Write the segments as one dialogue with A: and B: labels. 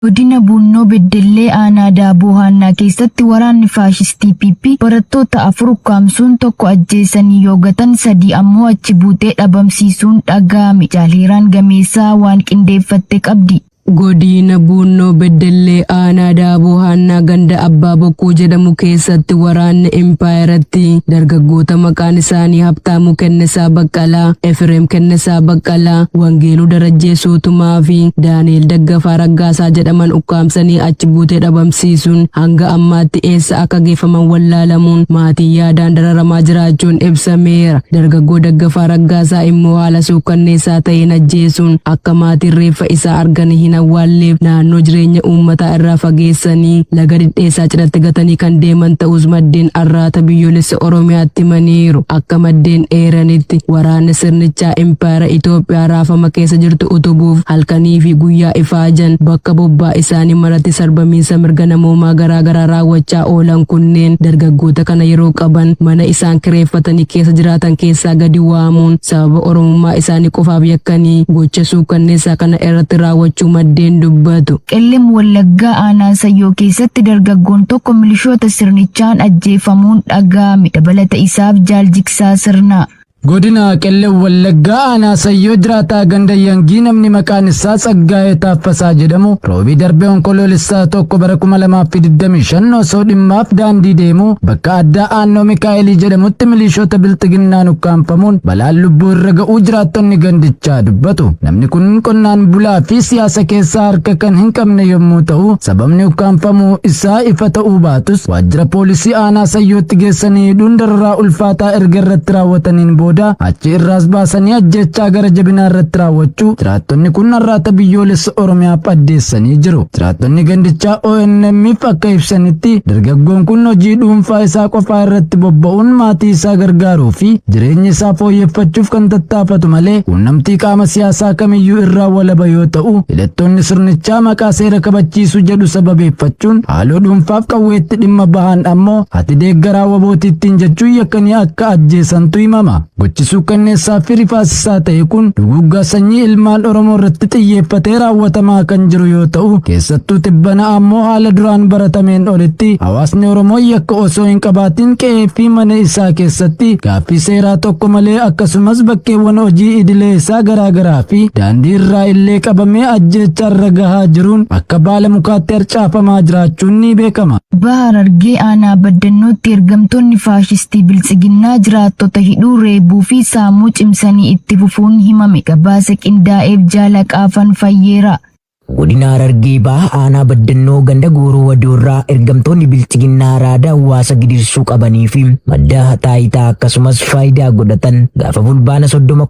A: Godina Buunnoo Beddellee Aanaa Daaboo Haannaa keessatti waraanni faashistii PP barattoota afur ukkaamsuun tokko ajjeesanii yoo gatan, sadii ammoo achi buutee dhabamsiisuun dhaga'ame. Jaal Gameessaa waan qindeeffatte qabdi.
B: Godina Buunnoo Beddellee Aanaa Daaboo Haannaa ganda Abbaa Bokkuu jedhamu keessatti waraanni Impaayeratti dargaggoota maqaan isaanii Habtaamuu Kennisaa Baqqalaa, Efreem Kennisaa Baqqalaa, Wangeeluu Darajjee Suutumaa fi Daani'el Daggafaa Raggaasaa jedhaman ukkaamsanii achi buutee dhabamsiisuun hanga ammaatti eessa akka geeffaman wallaalamuun maatiin yaadaan dararamaa jiraachuun ibsameera. Dargaggoo Daggafaa Raggaasaa immoo haala suukkanneessaa ta'een ajjeesuun akka maatiin reeffa isaa arganii hin awwaalleef naannoo jireenya uummataa irraa fageessanii laga dhidheessaa cinatti gatanii kan deeman ta'us maddeen Arraata Biyyoolessa Oromiyaatti himaniiru. Akka maddeen eeranitti, waraanni sirnichaa Impaayera Itoophiyaa raafama keessa jirtu utubuuf halkanii fi guyyaa ifaajan bakka bobbaa isaanii maratti sarbamiinsa mirga namoomaa garaa garaa raawwachaa oolan kunneen dargaggoota kana yeroo qaban mana isaan kireeffatanii keessa jiraatan keessaa gadi waamuun sababa Oromummaa isaanii qofaaf yakkanii gocha suukanneessaa kana irratti raawwachuu maddeen dubbatu.
A: Qellem Wallaggaa Aanaa Sayyoo keessatti dargaggoon tokko milishoota sirnichaan ajjeefamuun dhaga'ame. Dabalata isaaf Jaal Jigsaa Sirnaa.
C: Godina Qellem Wallaggaa Aanaa Sayyoo jiraataa ganda Yangii namni maqaan isaa Tsaggaayee Taaffasaa jedhamu Roobii darbee Onkoloolessaa 1 bara 2025 osoo dhimmaaf daandii deemu bakka addaa Aannoo Mikaa'elii jedhamutti milishoota Bilxiginnaan ukkaamfamuun balaan lubbuu irra ga'uu jiraattonni gandichaa dubbatu. Namni kun qonnaan bulaa fi siyaasa keessaa harka kan hin qabne yommuu ta'u, sababni ukkaamfamuu isaa ifa ta'uu baatus waajjira poolisii aanaa Sayyootti geessanii hidhuun dararaa ulfaataa erga irratti raawwataniin booda achi irraas baasanii ajjeechaa gara jabinaa irratti raawwachuu jiraattonni kun Arraata Biyyoolessa Oromiyaaf addeessanii jiru. Jiraattonni gandichaa ONM'f akka ibsanitti, dargaggoon kun hojii dhuunfaa isaa qofaa irratti bobba'uun maatii isaa gargaaruu fi jireenya isaa fooyyeffachuuf kan tattaafatu malee quunnamtii qaama siyaasaa kamiyyuu irraa walaba yoo ta'u, hidhattoonni sirnichaa maqaa seera kabachiisuu jedhu sababeeffachuun haaloo dhuunfaaf qawweetti dhimma bahan ammoo ati deeggaraa WBOti ittiin jechuun yakkanii akka ajjeesantu himama. Gochi suukkanneessaa fi rifaasisaa ta'e kun duguuggaa sanyii ilmaan Oromoo irratti xiyyeeffatee raawwatamaa kan jiru yoo ta'u, keessattuu tibbana ammoo haala duraan baratameen olitti hawaasni Oromoo yakka osoo hin qabaatin qe'ee fi mana isaa keessatti gaaffii seeraa tokko malee akkasumas bakkeewwan hojii idilee isaa garaa garaa fi daandii irraa illee qabamee ajjeechaa irra gahaa jiruun akka baala mukaatti harcaafamaa jiraachuun ni beekama.
A: Baha Harargee Aanaa Baddannootti ergamtoonni faashistii Biltsiginnaa jiraattota hidhuu, reebuu fi saamuu cimsanii itti fufuun himame. Gabaasa qindaa'eef Jaal Haqaafan Fayyeeraa.
D: Godina Harargee Bahaa Aanaa Baddannoo ganda Gooroo Wadoorraa ergamtoonni Bilxiginnaa araada hawaasa gidirsuu qabanii fi madda taayitaa akkasumas faayidaa godhatan gaafa Fulbaana 30,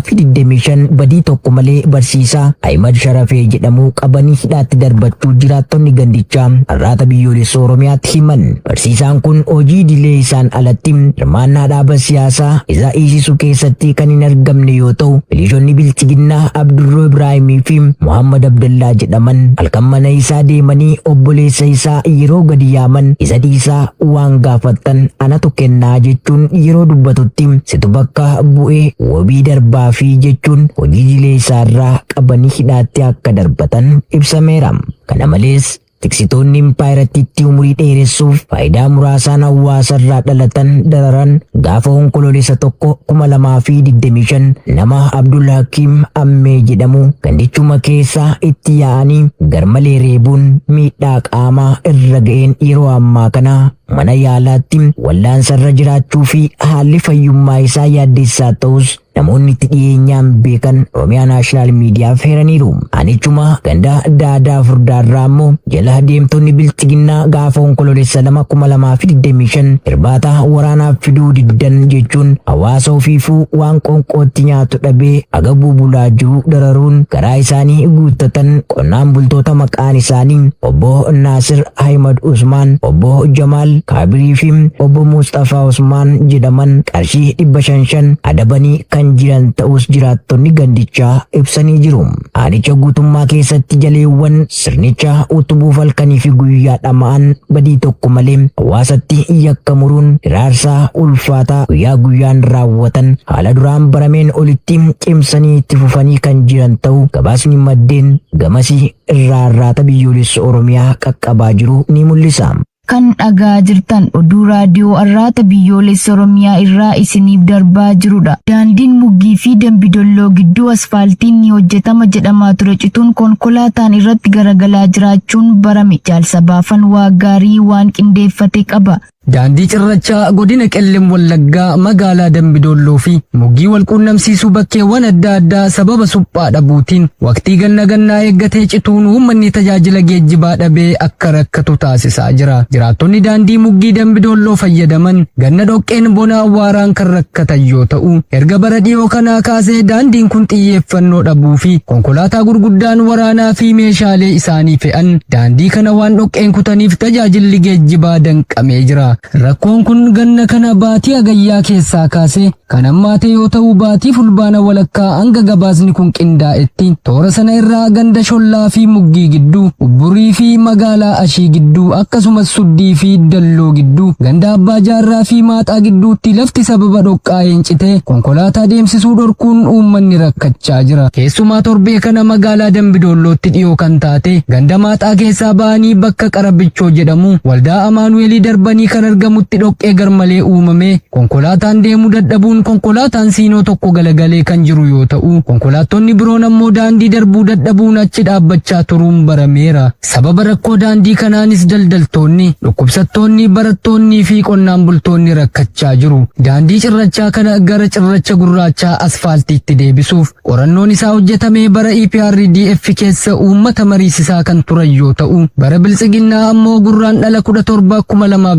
D: 2025 badii tokko malee barsiisaa Ahimad Sharafee jedhamu qabanii hidhaatti darbachuu jiraattonni gandichaa Arraata Biyyoolessa Oromiyaatti himan. Barsiisaan kun hojii idilee isaan alatti hirmaannaa dhaaba siyaasaa isa hiisisu keessatti kan hin argamne yoo ta'u, milishoonni Bilxiginnaa Abdurroo Ibraahimii fi Muhammad Abdallaa jedhaman halkan mana isaa deemanii obboleessa isaa yeroo gadi yaaman isa dhiisaa waan gaafattan anatu kennaa jechuun yeroo dubbatutti situ bakka bu'ee wabii darbaafii jechuun hojii idilee isaarraa qabanii hidhaatti akka darbatan ibsameera. Kana malees tiksitoonni impaayerattiitti umurii dheeressuuf faayidaa muraasaan hawaasarraa dhalatan dararan gaafa Onkoloolessa 1, 2025 nama Abdul Hakiim Ammee jedhamu gandichuma keessaa itti yaa'anii garmalee reebuun miidhaa qaamaa irra ga'een yeroo ammaa kana mana yaalaatti wallaansarra jiraachuu fi haalli fayyummaa isaa yaaddessaa ta'us namoonni itti dhiyeenyaan beekan Oromiyaa Naashinaal Miidiyaaf heeraniiru. Aanichuma ganda Daadaa Furdaarraa immoo jala deemtonni Bilxiginnaa gaafa Onkoloolessa 2, 2025 irbaata waraanaaf fiduu diddan jechuun hawaasa ofiifuu waan qoonqootti nyaatu dhabee agabuu bulaa jiru dararuun garaa isaanii guuttatan qonnaan bultoota maqaan isaanii Obbo Naasir Ahimad Usmaan, Obbo Jamaal Kaabirii fi Obbo Musxafaa Usmaan jedhaman qarshii 500 5 adabanii kan jiran ta'uus jiraattonni gandichaa ibsanii jiru. Aanicha guutummaa keessatti jaleewwan sirnicha utubuuf halkanii fi guyyaa dhama'an badii tokko malee hawaasatti yakka muruun hiraarsaa ulfaataa guyyaa guyyaan raawwatan haala duraan barameen olitti cimsanii itti fufanii kan jiran ta'uu gabaasni maddeen gamasii irraa Arraata Arraata Biyyoolessa Oromiyaa qaqqabaa jiru ni mul'isa.
A: Kan dhagaa jirtan oduu raadiyoo Arraata Biyyoolessa Oromiyaa irraa isiniif darbaa jirudha. Daandiin Muggii fi Dambidolloo gidduu asfaaltiin ni hojjetama jedhamaa ture cituun konkolaataan irratti garagalaa jiraachuun barame. Jaalsa Baafan Waaqgaarii waan qindeeffate qaba.
B: Daandii cirrachaa godina Qellem Wallaggaa magaalaa Dambidolloo fi Muggii wal quunnamsiisuu bakkeewwan adda addaa sababa suphaa dhabuutiin waqtii ganna gannaa eeggatee cituun uummanni tajaajila geejjibaa dhabee akka rakkatu taasisaa jira. Jiraattonni daandii Muggii Dambidolloo fayyadaman ganna dhoqqeen bona awwaaraan kan rakkatan yoo ta'u, erga bara dhiyoo kanaa kaasee daandiin kun xiyyeeffannoo dhabuu fi konkolaataa gurguddaan waraanaa fi meeshaalee isaanii fe'an daandii kana waan dhoqqeen kutaniif tajaajilli geejjibaa danqamee jira. Rakkoon kun ganna kana baatii Hagayyaa keessaa kaasee kan hammaate yoo ta'u, baatii Fulbaana walakkaa hanga gabaasni kun qindaa'etti toora sana irraa ganda Shollaa fi Muggii gidduu, Ubburii fi magaalaa Ashii gidduu, akkasumas Suddii fi Dalloo gidduu, ganda Abbaa Jaarraa fi Maaxaa gidduutti lafti sababa dhoqqaa'een citee konkolaataa deemsisuu dhorkuun uummanni rakkachaa jira. Keessumaa torbee kana magaalaa Dambidoollootti dhiyoo kan taate ganda Maaxaa keessaa ba'anii bakka Qarabichoo jedhamu waldaa Amaanu'eelii darbanii kan argamutti dhoqqee garmalee uumame konkolaataan deemuu dadhabuun konkolaataan siinoo tokko galagalee kan jiru yoo ta'u, konkolaattonni biroon ammoo daandii darbuu dadhabuun achi dhaabbachaa turuun barameera. Sababa rakkoo daandii kanaanis daldaltoonni, dhukkubsattoonni, barattoonnii fi qonnaan bultoonni rakkachaa jiru. Daandii cirrachaa kana gara cirracha gurraachaa asfaaltiitti deebisuuf qorannoon isaa hojjetamee bara EPRDF keessa uummata mariisisaa kan turan yoo ta'u, bara Biltsiginnaa ammoo Gurraandhala 17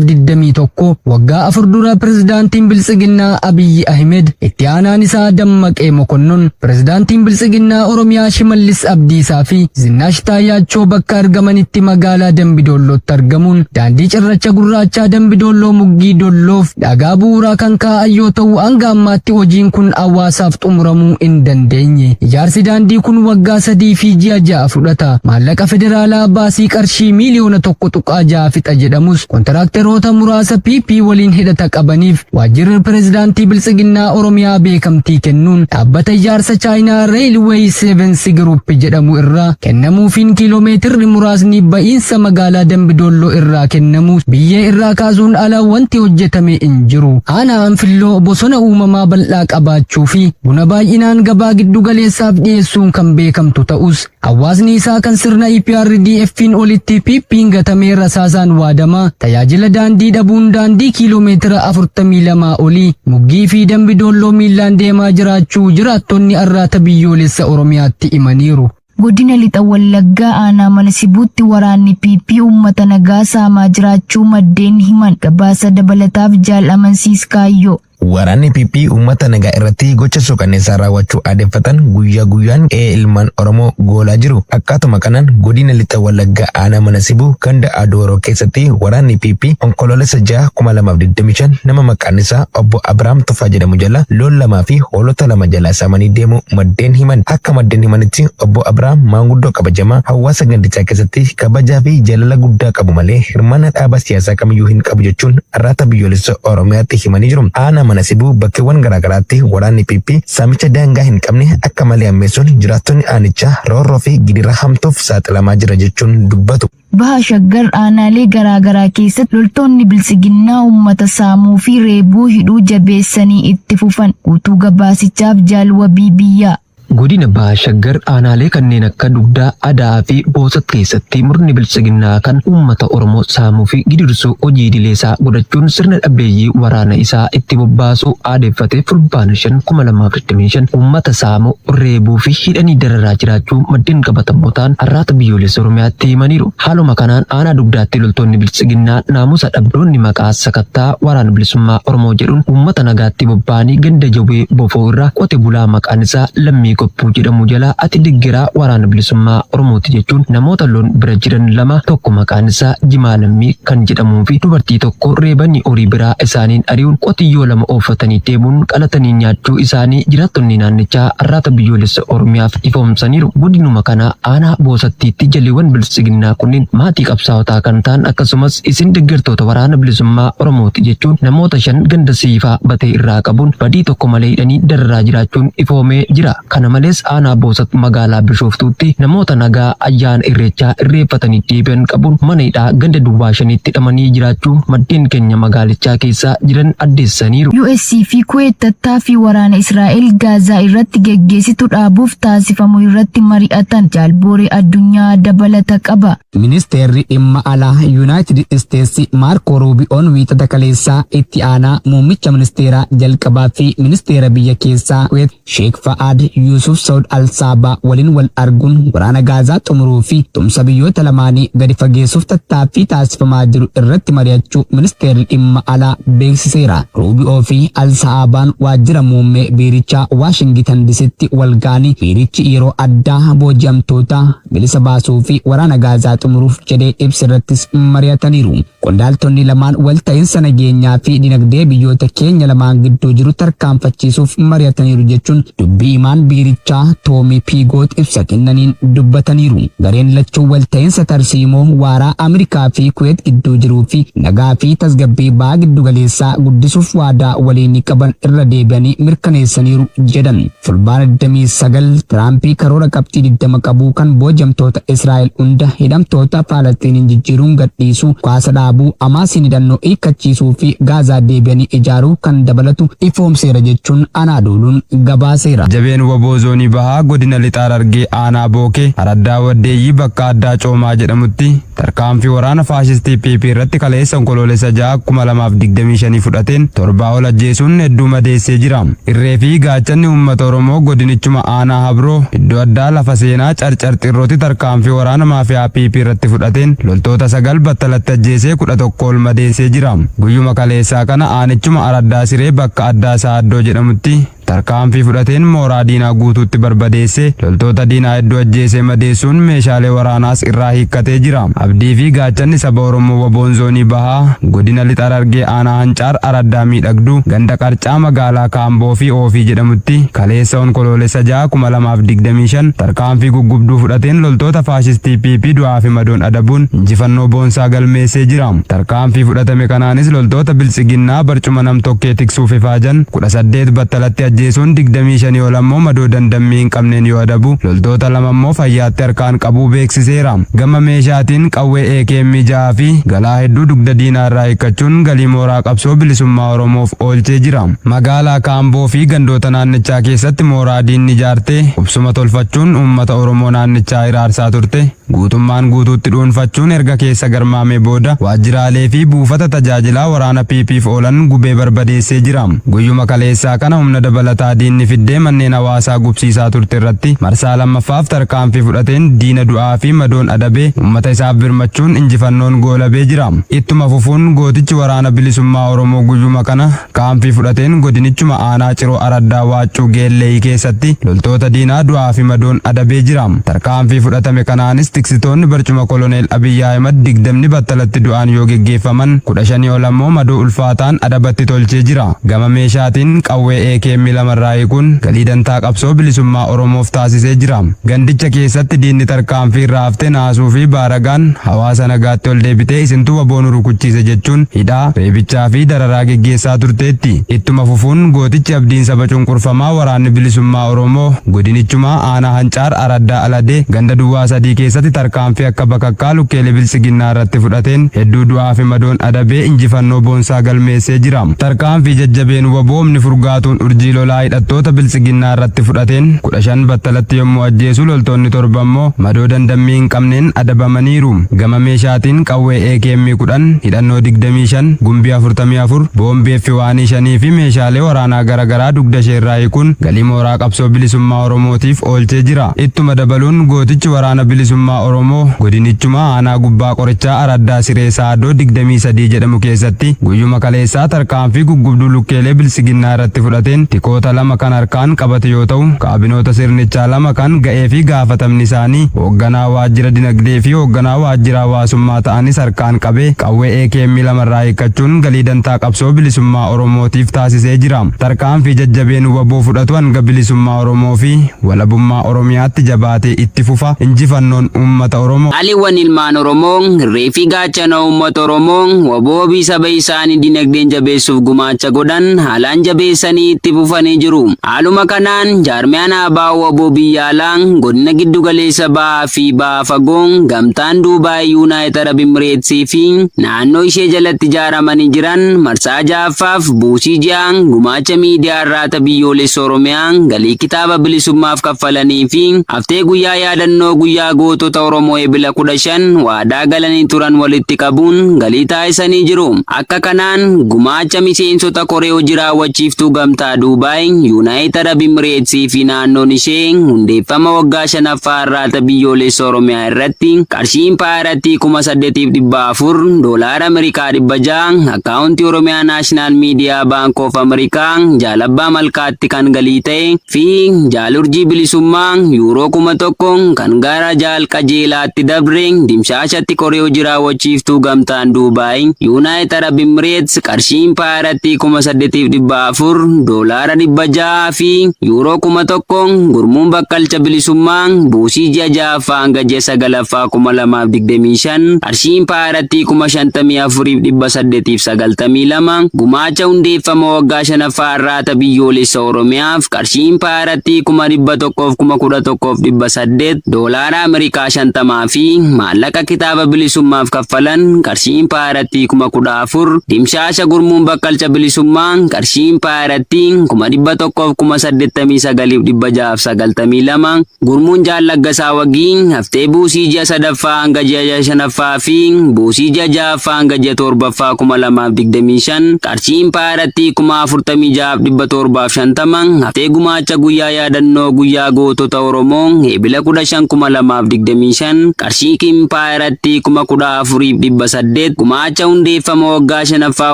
B: 2021, waggaa 4 dura, pirezidaantiin Biltsiginnaa Abiyyi Ahmed, itti aanaan isaa Dammaqee Mokonnon, pirezidaantiin Biltsiginnaa Oromiyaa Shimallis Abdiisaa fi Zinnaash Taayyaachoo bakka argamanitti magaalaa Dambidoollootti argamuun daandii cirracha gurraachaa Dambidoolloo Muggii Dolloof dhagaa bu'uuraa kan kaa'an yoo ta'u, hanga ammaatti hojiin kun hawaasaaf xumuramuu hin dandeenye. Ijaarsi daandii kun waggaa 3 fi ji'a 6 fudhata. Maallaqa federaalaa baasii qarshii miiliyoona 1.6 fixa jedhamus kontiraakteroota muraasa PP waliin hidhata qabaniif waajjirri pirezidaantii Biltsiginnaa Oromiyaa beekamtii kennuun dhaabbata ijaarsa Chaayinaa Railway Sevens Group jedhamu irraa kennamuufiin kiiloomeetirri muraasni ba'iinsa magaalaa Dambidoolloo irraa kennamu biyyee irraa kaasuun ala wanti hojjetame hin jiru. Aanaa Anfilloo bosona uumamaa bal'aa qabaachuu fi buna baay'inaan gabaa giddu galeessaaf dhiyeessuun kan beekamtu ta'us, hawaasni isaa kan sirna EPRDF'n olitti PP'n gatamee rasaasaan waadamaa tajaajila daandii dhabuun daandii kiiloomeetira 42 olii Muggii fi Dambidoolloo miillaan deemaa jiraachuu jiraattonni Arraata Biyyoolessa Oromiyaatti himaniiru.
A: Godina Lixa Wallaggaa aanaa Mana Sibuutti waraanni PP uummata nagaa saamaa jiraachuu maddeen himan. Gabaasa dabalataaf Jaal Amansiis Kaayyoo.
E: Waraanni PP uummata nagaa irratti gocha suukanneessaa raawwachuu aadeffatan guyyaa guyyaan qe'ee ilmaan Oromoo goolaa jiru. Akkaatuma kanaan godina Lixa Wallaggaa aanaa Mana Sibuu ganda Adooroo keessatti waraanni PP Onkoloolessa 6 2025 nama maqaan isaa obbo Abiraam Tufaa jedhamu jala loon lamaa fi hoolota lama jalaa saamanii deemuu maddeen himan. Akka maddeen himanitti, obbo Abiraam maanguddoo kabajamaa hawaasa gandichaa keessatti kabajaa fi jaalala guddaa qabu malee hirmaannaa dhaaba siyaasaa kamiyyuu hin qabu jechuun Arraata Biyyoolessa Oromiyaatti himanii jiru. Aanaa Mana Sibuu bakkeewwan garaagaraatti waraanni PP saamicha daangaa hin qabne akka malee ammeessuun jiraattonni aanichaa roorroo fi gidira hamtuuf saaxilamaa jira jechuun dubbatu.
A: Baha Shaggar aanaalee garaa garaa keessatti loltoonni Biltsiginnaa uummata saamuu fi reebuu hidhuu jabeessanii itti fufan. Guutuu gabaasichaaf Jaal Wabii Biyyaa.
F: Godina Baha Shaggar aanaalee kanneen akka Dugdaa, Ada'aa fi Boosat keessatti murni Biltsiginnaa kan uummata Oromoo saamuu fi gidirsuu hojii idilee isaa godhachuun sirna dhableeyyii waraana isaa itti bobbaasuu aadeffate Fulbaana 5, 2025 uummata saamuu, reebuu fi hidhanii dararaa jiraachuu maddeen qabatamoo ta'an Arraata Biyyoolessa Oromiyaatti himaniiru. Haaluma kanaan aanaa Dugdaatti loltoonni Biltsiginnaa naamusa dhabdoonni maqaa sakattaa Waraana Bilisummaa Oromoo jedhuun uummata nagaatti bobba'anii ganda Jawwee Bofoo irraa qote bulaa maqaan isaa Lammii Gobbuu jedhamu jalaa ati deggeraa Waraana Bilisummaa Oromooti jechuun namoota loon bira jiran lama, tokko maqaan isaa Jimaa Lammii kan jedhamuu fi dubartii tokko reebanii horii biraa isaaniin ari'uun qotiyyoo lama ooffatanii deemuun qalatanii nyaachuu isaanii jiraattonni naannichaa Arraata Biyyoolessa Oromiyaaf ifoomsaniiru. Godinuma kana aanaa Boosattiitti jaleewwan Biltsiginnaa kunneen maatii qabsaa'otaa kan ta'an akkasumas isin deggertoota Waraana Bilisummaa Oromooti jechuun namoota shan ganda Siifaa Batee irraa qabuun badii tokko malee hidhanii dararaa jiraachuun ifoomee jira. Kana malees aanaa Boosat magaalaa Bishooftuutti namoota nagaa ayyaana Irreechaa irreeffatanii deebi'an qabuun mana hidhaa ganda duwwaa shaniitti hidhamanii jiraachuu maddeen keenya magaalichaa keessaa jiran addeessaniiru.
A: US fi Kuweet tattaaffii waraana Israa'el Gaazaa irratti geggeessitu dhaabuuf taasifamu irratti mari'atan. Jaalbooree Addunyaa dabalata qaba.
C: Ministeerri dhimma alaa Yuunaayitid Isteetsi Maarkoo Ruubi'oon Wiixata kaleessaa itti aanaa muummicha ministeeraa jalqabaa fi ministeera biyya keessaa Kuweet Sheek Fa'aad Yuusuf Saud Al-Saabaa waliin wal arguun waraana Gaazaa xumuruu fi tumsa biyyoota lamaanii gadi fageessuuf tattaaffii taasifamaa jiru irratti mari'achuu ministeerri dhimma alaa beeksiseera. Ruubi'oo fi Al-Sa'aabaan waajjira muummee biirichaa Waashingitan Disitti wal ga'anii biirichi yeroo addaa booji'amtoota bilisa baasuu fi waraana Gaazaa xumuruuf jedhee ibsa irrattis mari'ataniiru. Qondaaltonni lamaan walta'iinsa nageenyaa fi dinagdee biyyoota keenya lamaan gidduu jiru tarkaanfachiisuuf mari'ataniiru jechuun dubbii himaan biirichaa Toomii Piigoot ibsa kennaniin dubbataniiru. Gareen lachuu walta'iinsa tarsiimoo waaraa Ameerikaa fi Kuweet gidduu jiruu fi nagaa fi tasgabbii baha giddugaleessaa guddisuuf waadaa waliin qaban irra deebi'anii mirkaneessaniiru jedhan. Fulbaana 29 Tiraampii karoora qabxii 20 qabu kan booji'amtoota Israa'el hunda hidhamtoota Falasxiiniin jijjiiruun gadhiisuu, kaasa dhaabuu, Hamaasiin hidhannoo hiikkachiisuu fi Gaazaa deebi'anii ijaaruu kan dabalatu ifoomseera jechuun Anaadooluun gabaaseera.
G: Jabeen waboo zoonii bahaa godina lixa Harargee aanaa Bookee araddaa Waddeeyyii bakka addaa Coomaa jedhamutti tarkaanfii waraana faashistii PP irratti kaleessa Onkoloolessa 6 2025 fudhateen torbaa ol ajjeesuun hedduu madeessee jira. Irree fi gaachanni uummata Oromoo godinichuma aanaa Habroo iddoo addaa lafa seenaa Carcar Xirrooti tarkaanfii waraana maafiyaa PP irratti fudhateen loltoota 9 battalatti ajjeesee 11 ol madeessee jira. Guyyuma kaleessaa kana aanichuma araddaa Siree bakka addaa Sa'aaddoo jedhamutti tarkaanfii fudhateen mooraa diinaa guutuutti barbadeessee loltoota diinaa hedduu ajjeesee madeessuun meeshaalee waraanaas irraa hiikkatee jira. Abdii fi gaachanni saba Oromoo waboon zoonii bahaa godina lixa Harargee aanaa Hancaar araddaa Miidhagduu ganda Qarcaa magaalaa Kaamboo fi Oofii jedhamutti kaleessa Onkoloolessa 6 2025 tarkaanfii guggubduu fudhateen loltoota faashistii PP du'aa fi madoon adabuun injifannoo boonsaa galmeessee jira. Tarkaanfii fudhatame kanaanis loltoota biltsiginnaa barcuma nam-tokkee tiksuuf ifaajan 18 battalatti ajjeesuun 25 ol ammoo madoo dandammii hin qabneen yoo adabu, loltoota 2 ammoo fayyaatti harkaan qabuu beeksiseera. Gama meeshaatiin qawwee AKM 6 fi galaa hedduu dugda diinaa irraa hiikkachuun galii mooraa qabsoo bilisummaa Oromoof oolchee jira. Magaalaa Kaamboo fi gandoota naannichaa keessatti mooraa diinni ijaartee qubsuma tolfachuun uummata Oromoo naannichaa hiraarsaa turte guutummaan guutuutti dhuunfachuun erga keessa garmaamee booda waajjiraalee fi buufata tajaajilaa waraana PPf oolan gubee barbadeessee jira. Guyyuma kaleessaa kana humna dabalataa diinni fiddee manneen hawaasaa gubsiisaa turte irratti marsaa lammaffaaf tarkaanfii fudhateen diina du'aa fi madoon adabee uummata isaaf birmachuun injifannoon goolabee jira. Ittuma fufuun gootichi waraana bilisummaa Oromoo guyyuma kana Tarkaanfii fudhateen godinichuma aanaa Ciroo araddaa Waaccuu Geelleeyii keessatti loltoota diinaa du'aa fi madoon adabee jira. Tarkaanfii fudhatame kanaanis tiksitoonni barcuma koloneel Abiy Ahimed digdamni battalatti du'aan yoo geggeeffaman 15 ol ammoo madoo ulfaataan adabatti tolchee jira. Gama meeshaatiin qawwee AKM 2 irraa hiikuun galii dantaa qabsoo bilisummaa Oromoof taasisee jira. Gandicha keessatti diinni tarkaanfii irraa hafte naasuu fi baaragaan hawaasa nagaatti ol deebitee isintu wbo nu rukuchiise jechuun hidhaa, reebichaa fi dararaa geggeessaa turteetti. Ittuma fufuun gootichi abdiin saba cunqurfamaa Waraanni Bilisummaa Oromoo godinichuma aanaa Hancaar araddaa Aladee ganda duwwaa 3 keessatti tarkaanfii akka bakakkaa lukkeelee Biltsiginnaa irratti fudhateen hedduu du'aa fi madoon adabee injifannoo boonsaa galmeessee jira. Tarkaanfii jajjabeen wbo humni furgaatuun urjii lolaa hidhattoota Biltsiginnaa irratti fudhateen 15 battalatti yommuu ajjeesu loltoonni 7 ammoo madoo dandammii hin qabneen adabamaniiru. Gama meeshaatiin qawwee AKM 10, hidhannoo 25, gumbii 44, boombii F1 5 fi meeshaalee waraanaa gara garaa dugda isheerraa hiikuun galii mooraa qabsoo bilisummaa Oromootiif oolchee jira. Ittuma dabaluun gootichi waraana bilisummaa Oromoo godinichuma aanaa Gubbaa Qorichaa araddaa Siree Saadoo 23 jedhamu keessatti guyyuma kaleessaa tarkaanfii guggubduu lukkeelee biltsiginnaa irratti fudhateen tikoota 2 kan harkaan qabate yoo ta'u kaabinoota sirnichaa 2 kan ga'ee fi gaafatamni isaanii hoogganaa waajjira dinagdee fi hoogganaa waajjira hawaasummaa ta'anis harkaan qabee qawwee AKM 2 irraa hiikkachuun galii dantaa qabsoo bilisummaa Oromootiif taasisee jira. Tarkaanfii jajjabeen wbo fudhatu hanga bilisummaa Oromoo fi walabummaa Oromiyaatti jabaatee itti fufa. Injifannoon uummata Oromoof!
H: Qaaliwwan ilmaan Oromoo, irree fi gaachana uummata Oromoo, wbo fi saba isaanii dinagdeen jabeessuuf gumaacha godhan haalaan jabeessanii itti fufanii. hordofanii jiru. Haaluma kanaan jaarmiyaan ABO-WBO biyya alaa godina giddu galeessa bahaa fi baha fagoo gamtaan Duubaay Yuunaayit Arab Imireetsii fi naannoo ishee jalatti ijaaramanii jiran marsaa ja'affaaf buusii ji'aa gumaacha miidiyaa Arraata Biyyoolessa Oromiyaa galii kitaaba bilisummaaf kaffalanii fi haftee guyyaa yaadannoo guyyaa gootota Oromoo Ebila 15 waadaa galanii turan walitti qabuun galii taasisanii jiru. Akka kanaan gumaacha miseensota koree hojii raawwachiiftuu gamtaa Duubaay, Yuunaayit Arab Imireetsii fi naannoon ishee hundeeffama waggaa shanaffaa Arraata Biyyoolessa Oromiyaa irratti qarshii impaayerattii 8,400, doolaara Ameerikaa 600 akkaawuntii Oromiyaa Naashinaal Miidiyaa Baank of Ameerikaa Jaalabbaa Malkaatti kan galii ta'e fi Jaalurjii Bilisummaa yuuroo 1000 kan gara Jaal Qajeelaatti dabre dimshaashatti koree hojii raawwachiiftuu gamtaan Duubaay, Yuunaayit Arab Imireets qarshii impaayerattii 8,400, doolaara 600 fi yuuroo 1000 gurmuun Bakkalcha Bilisummaa buusii ji'a ja'affaa hanga ji'a sagalaffaa 2025 qarshii impaayerattii 54,892 gumaacha hundeeffama waggaa shanaffaa Arraata Biyyoolessa Oromiyaaf qarshii impaayerattii 111,800, doolaara Ameerikaa 50 fi maallaqa kitaaba bilisummaaf kaffalan qarshii impaayerattii 14,000 dimshaasha gurmuun Bakkalcha Bilisummaa qarshii impaayerattii 189,692 gurmuun Jaal Laggasaa Wagii haftee buusii ji'a sadaffaa hanga ji'a shanaffaa fi buusii ji'a ja'affaa hanga ji'a torbaffaa 2025 qarshii impaayerattii 46,750 haftee gumaacha guyyaa yaadannoo guyyaa gootota Oromoo Ebila 15 2025 qarshii impaayerattii 14,800 gumaacha hundeeffama waggaa shanaffaa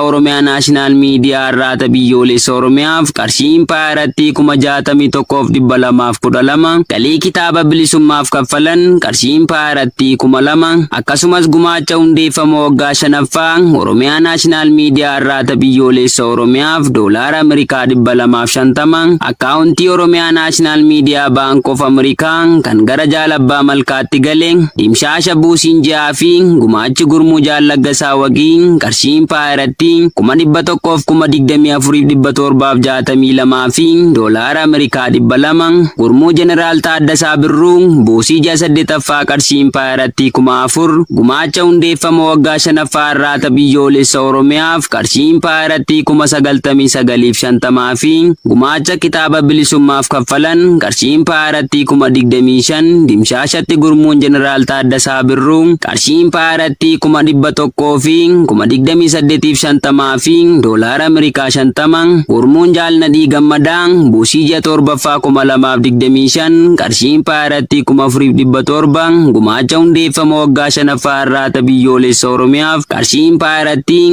H: Oromiyaa Naashinaal Miidiyaa Arraata Biyyoolessa Oromiyaaf qarshii impaayerattii 61,212 galii kitaaba bilisummaaf kaffalan qarshii impaayerattii 2000 akkasumas gumaacha hundeeffama waggaa shanaffaa Oromiyaa Naashinaal Miidiyaa Arraata Biyyoolessa Oromiyaaf doolaara Ameerikaa 250 akkaawuntii Oromiyaa Naashinaal Miidiyaa Baank of Ameerikaa kan gara Jaalabbaa Malkaatti gale dimshaasha buusiin ji'aa fi gumaachi gurmuu Jaal Laggasaa Wagii qarshii impaayerattii 124,762 fi doolaara Ameerikaa 200 gurmuu Jeneraal Taaddasaa Birruu buusii ji'a saddeetaffaa qarshii impaayerattii 4000 gumaacha hundeeffama waggaa shanaffaa Arraata Biyyoolessa Oromiyaaf qarshii impaayerattii 99,050 fi gumaacha kitaaba bilisummaaf kaffalan qarshii impaayerattii 25,000 dimshaashatti gurmuun Jeneraal Taaddasaa Birruu qarshii impaayerattii 128,050 fi doolaara Ameerikaa 50 gurmuun Jaal Nadhii Gammadaa buusii ji'a torbaffaa 2025 qarshii impaayerattii 4,700 gumaacha hundeeffama waggaa shanaffaa Arraata Biyyoolessa Oromiyaaf qarshii impaayerattii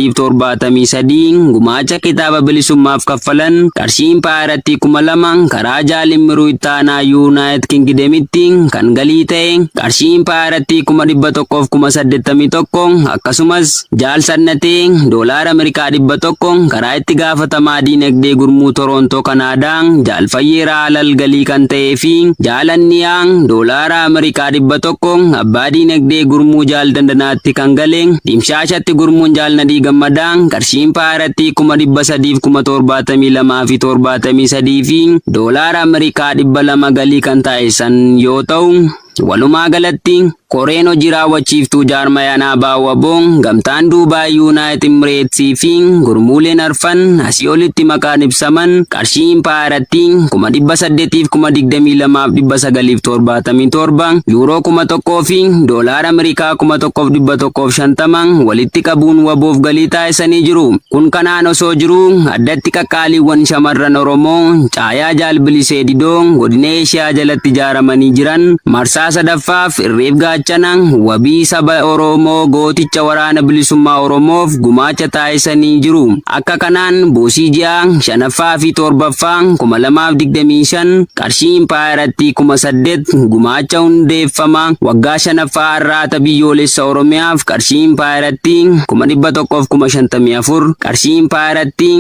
H: 184,373 gumaacha kitaaba bilisummaaf kaffalan qarshii impaayerattii 2000 karaa Jaal Immiruu Ittaanaa Yuunaayit Kingidemitti kan galii ta'e qarshii impaayerattii 181,000 akkasumas Jaal Sannatee doolaara Ameerikaa 100 karaa itti gaafatamaa diinagdee gurmuu Toroontoo Kanaadaa Jaal Fayyeeraa Alal galii kan ta'ee fi Jaal Anniyaa doolaara Ameerikaa 100 abbaa diinagdee gurmuu Jaal Dandanaatti kan gale dimshaashatti gurmuun Jaal Nadhii Gammadaa qarshii impaayerattii 372,073 fi doolaara Ameerikaa 200 galii kan taasisan yoo ta'u, walumaa galatti koreen hojii raawwachiiftuu jaarmayaan ABO-WBO gamtaan Duubaay Yuunaayit Imireetsii fi gurmuuleen arfan asii olitti maqaan ibsaman qarshii impaayerattii 822,977, yuuroo 1000 fi doolaara Ameerikaa 1,150 walitti qabuun WBOf galii taasisanii jiru. Kun kanaan osoo jiruu addatti qaqqaaliiwwan shamarran Oromoo caayaa Jaal Bilisee Didoo godina Eeshiyaa jalatti ijaaramanii jiran marsaa sadaffaaf irreef gaachana wabii saba Oromoo gooticha waraana bilisummaa Oromoof gumaacha taasisanii jiru. Akka kanaan buusii ji'a shanaffaa fi torbaffaa 2025 qarshii impaayerattii 8,000 gumaacha hundeeffama waggaa shanaffaa Arraata Biyyoolessa Oromiyaaf qarshii impaayerattii 154,000 qarshii impaayerattii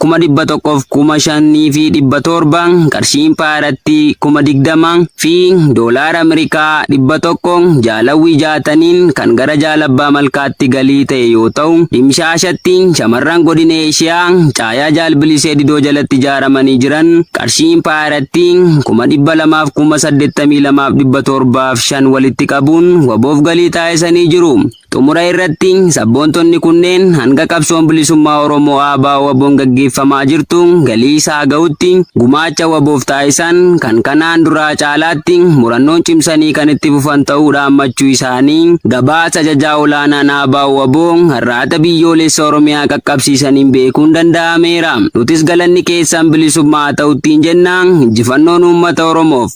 H: 105,700, qarshii impaayaratti 20,000 fi doolaara Ameerikaa 100 jaalawwii jaataniin kan gara jaalabbaa malkaatti galii ta'e yoo ta'u, dimshaashatti shamarran godina Eeshiyaa caayaa jaalbilisee didoo jalatti ijaaramanii jiran qarshii impaayaratti 282,705 walitti qabuun waboof galii taasisanii jiru. Xumura irratti sabboontonni kunneen hanga qabsoon bilisummaa Oromoo ABO WBOn gaggeeffamaa jirtu galii isaa ga'utti gumaacha waboof taasisan kan kanaan duraa caalaatti murannoon cimsanii kan itti fufan ta'uu dhaammachuu isaanii gabaasa ajajaa olaanaan ABO WBO har'aata biyyoolessa Oromiyaa qaqqabsiisaniin beekuun danda'ameera. Nutis galanni keessan bilisummaa ta'uttiin jenna, injifannoon uummata Oromoof.